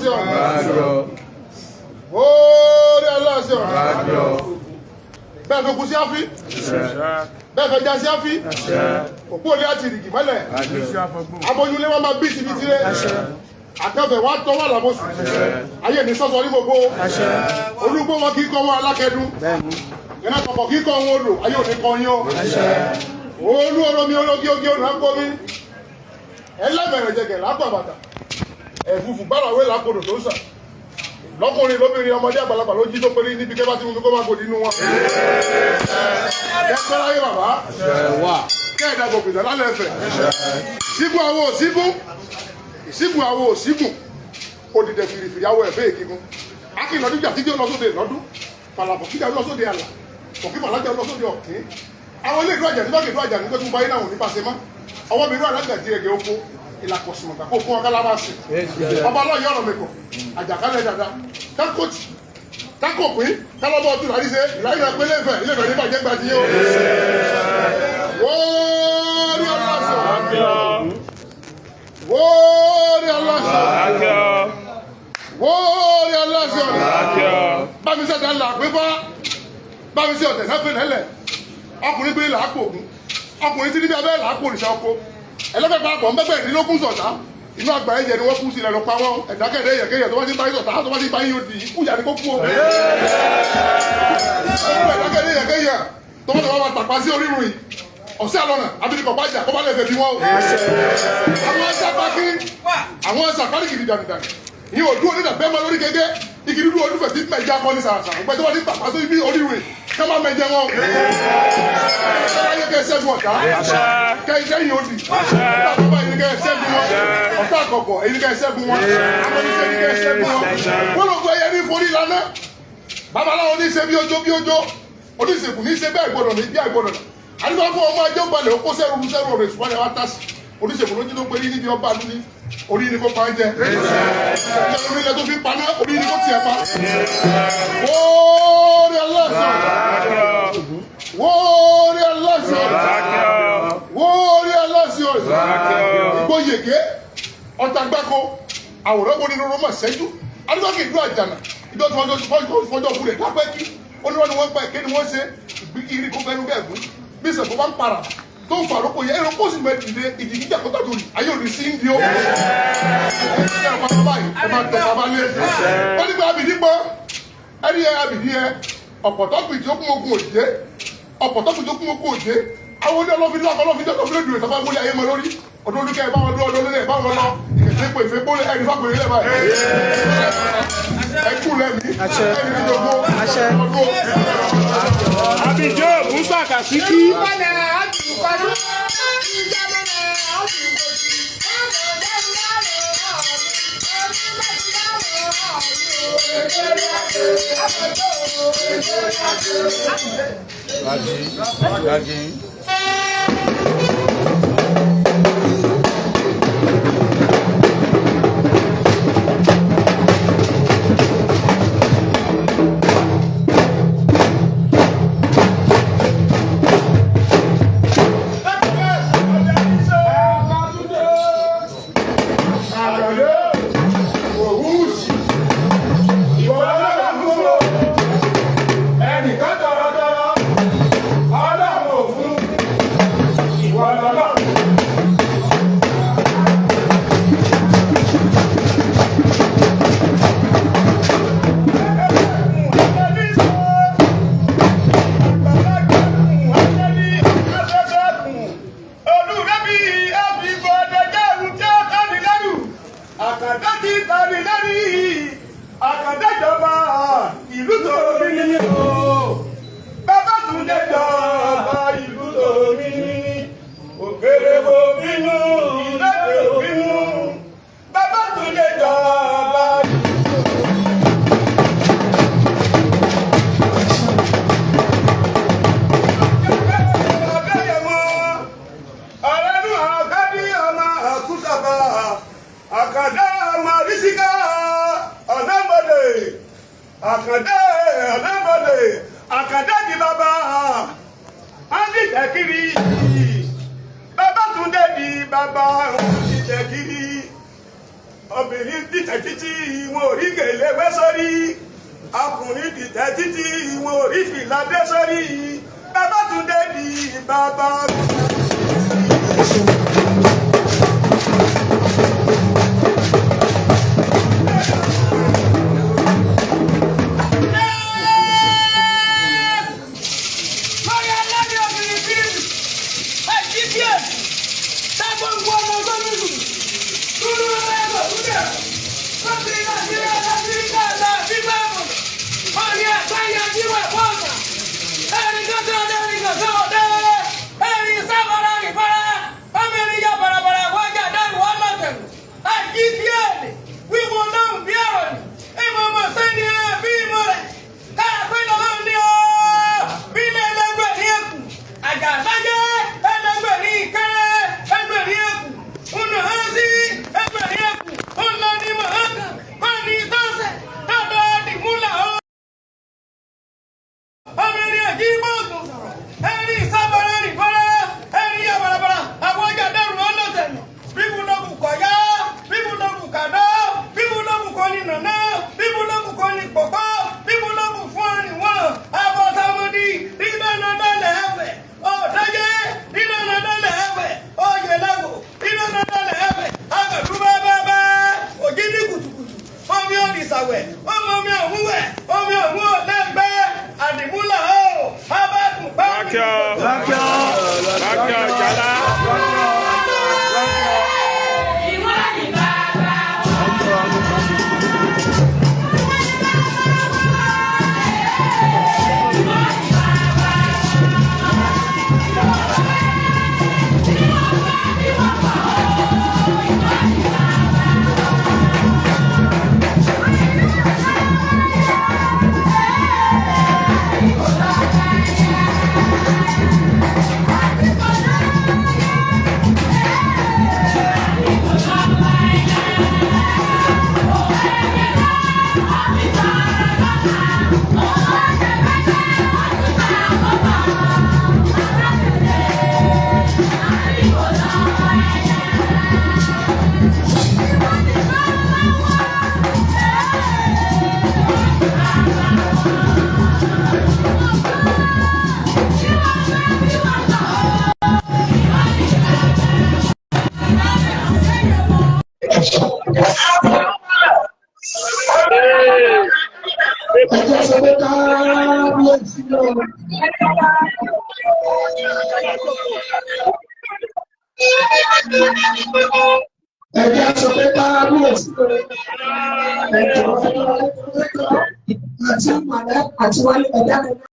Aláṣẹ ọ̀run. Wóórí aláṣẹ ọ̀run. Bẹ́ẹ̀ fi kú sí áfí. Bẹ́ẹ̀ fẹ́ já sí áfí. Òpó olè àti ìrìgì mọ́lẹ̀. Aboyúnlé wọn máa bí tìbí tirẹ̀. Akẹ́fẹ̀ wa tọ́ wà lábọ́sù. Ayé ní sọ́sọ́ ní gbogbo. Olúgbó wọn kì í kọ́ wọn alákẹ́dùn. Ìrìnà kọ̀kọ̀ kì í kọ́ wọn odò. Ayé òní kọ́ yín o. Olú oró mi ológi ogi odò náà kọ́ mi. Ẹlẹ́bẹ̀rẹ̀ jẹgẹ̀ lápò àbàtà. Ẹ̀fúfù gbàràwé làkòdò tó ń sà. Lọ́kùnrin lóbìnrin ọmọdé àgbàlagbà ló jí tó péré níbi kẹ́ bá ti mú mi kó má gòdì inú wọn. Kẹ́kọ́ láyé bàbá. Kẹ́ẹ̀dá gòkè lálẹ́ ẹ̀fẹ̀. Sígun àwọn òsígun. Ìsígun àwọn òsígun. Òdìdẹ̀ fìrìfìrì awọ ẹ̀fẹ́ èkígun. Akínlọ́dún jà títí ó lọ sóde lọ́dún. Fàlàfọ̀ kíjà lọ sóde àlà. Kọ̀kí fàlájà lọ sóde ọ̀kín. Àwọn ilé ìlú àjà ní bákẹ́ ìlú àjà ní pé kí n bá yín náà wò ní pàṣẹ mọ́. Ọwọ́ mi ìlú àlájà di ẹ̀gẹ́ oko. Ìlàkọ̀sùmọ̀tà kó fún ọkálá bá sìn. Ọba ọlọ́yẹ̀ ọ̀rọ̀ mẹ́kọ̀. Àjàkálẹ̀ dada. Kákòtì. Kákòpín. Kálọ́bọ̀ ọtún láti ṣe. Ìlànà pélé ìfẹ́. Ilé ìfẹ́ nípa jẹ́ gbajì yóò. Wóórí ọlọ́sọ̀. Wóórí ọlọ́sọ̀. Wóórí ọlọ́sọ̀. Bámi sẹ́ta là pé fá. Bámi sí ọ̀tẹ̀ náà pé lẹ́lẹ̀. Ọkùnrin pé là á pò ògún. Ọkùnrin tí níbi abẹ́ là á pò òrìṣà oko. Ẹlẹ́fẹ̀ẹ́ parapọ̀ ń bẹ́gbẹ́ ìdínlógún sọ̀tá. Inú àgbà ẹ̀jẹ̀ ni wọ́n kú sí ilẹ̀ lọ pa wọ́n. Ẹ̀dákẹ́dẹ́ yẹ̀kẹ́yẹ̀ tó bá ti bá yín sọ̀tá tó bá ti bá yín òdì ikú ìyá ni kó kú o. Ẹ̀dákẹ́dẹ́ yẹ̀kẹ́yẹ̀ tó bá ti wá tàpá sí orírun yìí. Ọ̀sẹ̀ àlọ́nà abilékọ̀ bá jà kó bá lẹ́sẹ̀ bí wọ́n o. Àwọn ẹ̀sẹ̀ pàkí àwọn ẹ̀sẹ̀ àkálì kìdí dànùdànù. Ìyẹn ò dúró nígbà bẹ́ẹ̀ máa lórí gẹ́gẹ́. Igi dúdú olúfẹ̀ tí mẹja kọ́ ní sàràsàrà. Gbẹ́jọ́ bá ti tàpá sí ibi orírun yìí ká má mẹjẹ wọn. Ayé kẹ́ ṣẹ́gun ọ̀tá. Kẹ́ iṣẹ́ yìí ó di. Ọ̀tá yìí kẹ́ ṣẹ́gun wọn. Ọ̀tá àkọ́kọ́ èyí kẹ́ ṣẹ́gun wọn. Amọ̀níṣẹ́ yìí kẹ́ ṣẹ́gun wọn. Wọ́n lọ gbọ́ ẹyẹ ní forí lana. Babaláwo ní ṣe bí ojó bí ojó. Oníṣègùn ní ṣe bẹ́ẹ̀ gbọ́dọ̀ ní bí àgbọ̀dọ̀. Àdúgbò fún ọmọ ajé balẹ̀ ó kó sẹ́rù sẹ́rù ọ̀rọ̀ ìṣùwọ́n yẹn wá tásì. Oníṣègùn ló jí ló perí níbi ọba lóní. Orí ni kò pa ń jẹ. Orí ilẹ̀ tó fi paná, orí ni kò tiẹ̀ pa. Wóórí aláṣọ. Wóórí aláṣọ. Wóórí aláṣọ. Ìgbóyègé, ọ̀tàgbáko, àwòrán wo nínú Rọ́mà ṣẹ́jú. Adúgbò kì í dún àjànà. Ìjọ tí wọ́n fọjọ́ kú rẹ̀ dápẹ́ kí. Ó ní wọ́n ní wọ́n pa èké ni wọ́n ṣe. Ìgbígi rí kó fẹ́nu bẹ́ẹ̀ gún. Bí ìṣẹ̀kọ́ bá ń para tó ń faroko yẹ ẹ̀rọ kó sì mẹ dìde ìdí jíjà kó tàdó rí ayé òní sí ń di ó. Ẹ máa báyìí ẹ máa tẹ̀ bàbá lé. Wọ́n nígbà abìdí pọ́n ẹni ẹ abìdí ẹ ọ̀pọ̀tọ́ pìtì ó kún ogun òjé ọ̀pọ̀tọ́ pìtì ó kún ogun òjé àwọn oní ọlọ́fin lọ́kọ̀ ọlọ́fin tó fi lódùrè sábà wọlé ayé mọ lórí ọdún olúkẹ́ ẹ bá wọn dúró ọdún olóyè bá wọn lọ ìkẹ̀tẹ̀ pé ìfẹ́ gbólé ẹni fàgbèrè lẹ́ báyìí. Ẹ kú lẹ́mí ẹni ní gbogbo ọdún. Àbíjọ́ Musa Kàsíkí. Gbagi. Ẹnìkan tọrọtọrọ, Ọlọ́run ò fún ìwọ lọ́lọ́run. Àkàndá ti tani lórí, àkàndá jọba ìlú tó rí ní o. Babátúndé jọba ìlú tó rí ní. Òkèrè wo bínú, ìlẹ́gbẹ̀ẹ́ bínú. Babátúndé jọba ìlú. Àkàndá ọmọ àrísíká ọ̀nàmọ̀dé àkàndá ọ̀nàmọ̀dé àkàndá di bàbá ánìtẹ̀kiri Babátúndé di bàbá ánìtẹ̀kiri Obìnrin dìtẹ̀ títí wọn ò rí gèlè wé sórí, ọkùnrin dìtẹ̀ títí wọn ò rí fìlà dé sórí. Babátúndé di bàbá. Lórí aláàbí obìnrin bíi àjíbíẹ̀ tágbóngbó ọmọ gómìnà dúró lẹ́gbọ̀n dúdẹ̀ lọ́sìn nàìjíríà láfíríkà láfíríkà ọ̀ní àgbáyé jíwẹ̀ bọ́ọ̀nà ẹ̀rí gọ́sẹ̀ ọ̀dẹ́ ẹ̀rí gọ́sẹ̀ ọ̀dẹ́ ẹ̀rí sábàrà rìbára ọmọ ènìyàn bàràbàrà wájà dáhùn wọn lọ́tẹ̀lù àjíbíẹ̀ wíwo náà bí ọ̀rọ̀ ni ìmọ̀ ọmọ sẹ́ni ẹ̀ bí ìmọ̀ rẹ̀ káàpẹ́ lọ́wọ́ ní ọ́ bí ilé ẹlẹgbẹ̀rin ẹkù àjàsájẹ́ ẹlẹgbẹ̀rin ìkẹrẹ ẹgbẹ̀rin ẹkù ọ̀nà hànṣí ẹgbẹ̀rin ẹkù ọ̀nà ní mọ̀hánkà kọ́ni tọ́sẹ̀ dọ́dọ̀ dìmúlà ọ́. Ọmọ ẹni ẹ̀jí bọ́ọ̀gùn sọ̀rọ̀ ẹni ìsábọ̀rẹ̀ rìbọ́rẹ́ ẹni yà bàràbàrà àwọn ọjà dẹrù ọlọ́tẹ̀nù bíbélọ́gù kọ̀yá bíbélọ́gù kàdá bíbélọ́gù kọ́ni nàná bíbélọ́gù kọ́ni pọ̀pọ́ bíbélọ́gù fún ẹni wọn abọ́tàmọ́dì dídánadálẹ̀ ẹ̀fẹ̀ ọ̀dájẹ́ dídánadálẹ̀ ẹ̀fẹ̀ ọ̀yẹ̀lẹ́gò dídánadálẹ̀ ẹ̀fẹ̀ agàdúbẹ́bẹ́bẹ́ òjì ní kùtùkùtù omi òrìṣàwẹ̀ ọmọ mi ọ̀húnwẹ̀ omi ọ̀hún ọ̀lẹ́gbẹ́ àdìmúlà ó abẹ́kùn pẹ́. Lákìọ́. Lákìọ́ jàlá. Ìwọ ni bàbá wa. Ẹjẹ́ sọ pé káábíyèsí o. Ẹjẹ́ sọ pé káábíyèsí o. Ẹjọ́ ẹjọ́ ẹjọ́ àti màlẹ́ àti wálé ẹ̀dá.